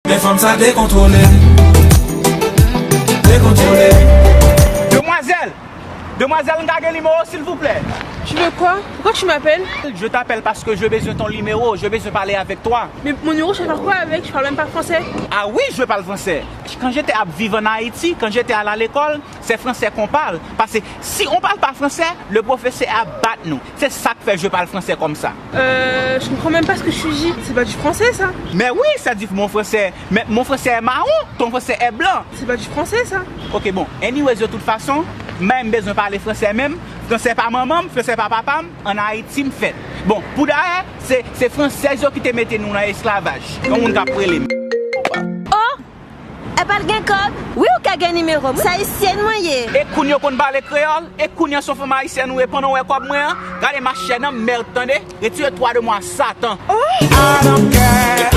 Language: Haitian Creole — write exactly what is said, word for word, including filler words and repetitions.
Men fanm sa dekontwole. Dekontwole. Demwazèl! Demwazèl, m ka gen nimewo w, silvouplè? Tu veux quoi? Pourquoi tu m'appelles? Je t'appelle parce que je besoin ton numéro, je besoin parler avec toi. Mais mon numéro, tu vas faire quoi avec? Tu parles même pas français. Ah oui, je parle français. Quand j'étais à vivre en Haïti, quand j'étais à l'école, c'est français qu'on parle. Parce que si on parle pas français, le professeur a bat nous. C'est ça que fait je parle français comme ça. Euh, je comprends même pas ce que tu dis. C'est pas du français, ça. Mais oui, ça dit mon français. Mais mon français est marron, ton français est blanc. C'est pas du français, ça. Ok, bon. Anyways, de toute façon, mwen m bezwen pale fransè menm. Fransè pa manman m, fransè pa papa m, an Ayiti m fèt. Bon, pou dayè, se, se fransèz yo ki te mete nou nan esklavaj. Yon moun k ap rele m. Oh! Epa l gen kòb? Wi, ou ka gen nimewo m. Se ayisyèn mwen ye. E kounye yo konn pale kreyòl? E kounye a se yon fanm ayisyèn ou ye? Pandan w wè kòb mwen an, gade machè nan mèd, tande? Retire twa de mwa, Satan. I don't care.